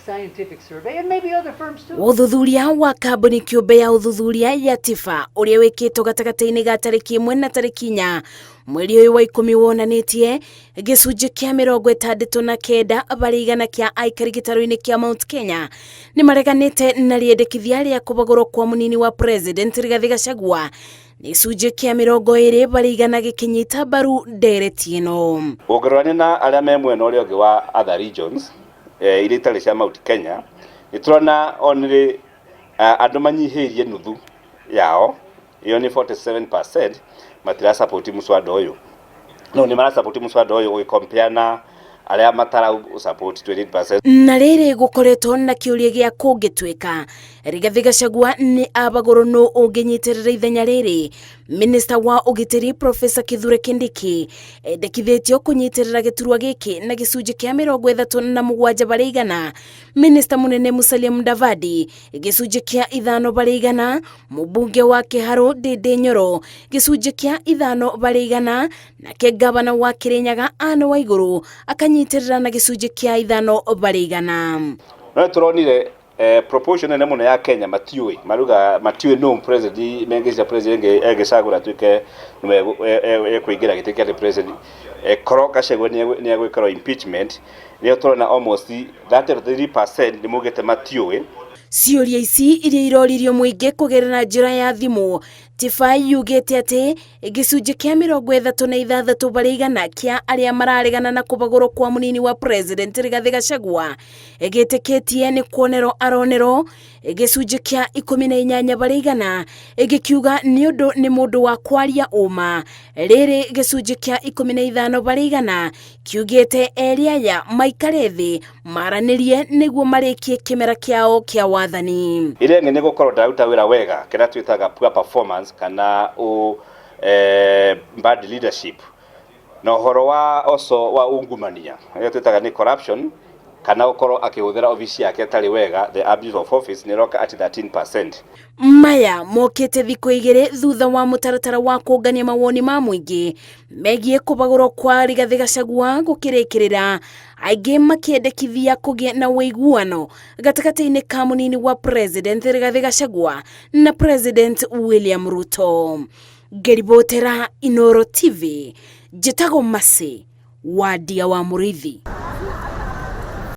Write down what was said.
Scientific Survey and maybe other firms too. Ũthuthuria wa kambuni kĩũmbe ya ũthuthuria ya TIFA ũrĩa wĩkĩtwo gatagatĩ-inĩ ga tarĩki 1 na tarĩki 4 mweri ũyũ wa 10 wonanĩtie gĩcunjĩ kĩa 69 harĩ igana kĩa aikari gĩtarũ-inĩ kĩa Mount Kenya nĩ mareganĩte na rĩendekithia rĩa kũbagũrwo kwa mũnini wa President Rigathĩ Gachagua, gĩcunjĩ kĩa 20 harĩ igana gĩkĩnyita mbaru ndereti ĩno. Ũngĩrorania na arĩa me mwena ũrĩa ũngĩ wa other regions iria itarĩ cia Mount Kenya, nĩ tũrona only andũ manyihĩirie nuthu yao, ĩyo nĩ 47%, matira support mũswada ũyũ. No nĩ mara support mũswada ũyũ ũgĩcompare na arĩa matara support, 28%. Na rĩrĩ gũkoretwo na kĩũria gĩa kũngĩtuĩka Rigathĩ Gachagua nĩ abagũrwo, nũ ũngĩnyitĩrĩra ithenya rĩrĩ? Minista wa ũgitĩri Professor Kithure Kindiki endekithĩtio kũnyitĩrĩra gĩturwa gĩkĩ na gĩcunjĩ kĩa 37 harĩ igana, minista mũnene Musalia Mudavadi gĩcunjĩ kĩa 5 harĩ igana, mũmbunge wa Kĩharũ Ndindi Nyoro gĩcunjĩ kĩa 5 harĩ igana, nake gavana wa Kirinyaga Anne Waigũrũ akanyitĩrĩra na gĩcunjĩ kĩa 5 harĩ igana. No tũronire proportion nene mũno ya Kenya matiũĩ, maruga matiũĩ no president mengĩcia president egĩcagũra atuĩke nĩwe ekũingĩra gĩtĩ kĩa president korwo Gachagua nĩ egwĩkĩrwo impeachment. Nĩyo tũrona almost 33% nĩ maugĩte matiũĩ. Ciũria ici iria iroririo mũingĩ kũgerera njĩra ya thimũ, TIFA yugĩte atĩ gĩcunjĩ kĩa 36 harĩ igana kĩa arĩa mararegana na kũbagũrwo kwa mũnini wa President Rigathĩ Gachagua gĩtĩkĩtie nĩ kuonerwo aronerwo, gĩcunjĩ kĩa 18 harĩ igana gĩkiuga nĩ ũndũ nĩ mũndũ wa kwaria ũma, rĩrĩ gĩcunjĩ kĩa 15 harĩ igana kiugĩte erĩ aya maikare thĩ maranĩrie nĩguo marĩkie kĩmera kĩao kĩa wathani. Ĩrĩa ĩngĩ nĩ gũkorwo ndararuta wĩra wega, kĩrĩa twĩtaga poor performance kana bad leadership, na ũhoro wa also wa ungumania, ĩrĩa twĩtaga nĩ corruption, kana gũkorwo akĩhũthĩra obici yake ĩtarĩ wega, the abuse of office, nĩ ĩroka at 13%. Maya mokĩte thikũ 2 thutha wa mũtaratara wa kũngania mawoni ma mũingĩ megiĩ kũbagũrwo kwa Rigathĩ Gachagua gũkĩrĩkĩrĩra, aingĩ makĩendekithia kũgĩe na ũiguano gatagatĩ-inĩ ka mũnini wa President Rigathĩ Gachagua na President William Ruto. Ngĩribotera Inooro TV, njĩtagwo Mercy Wandia wa Mũrĩithi.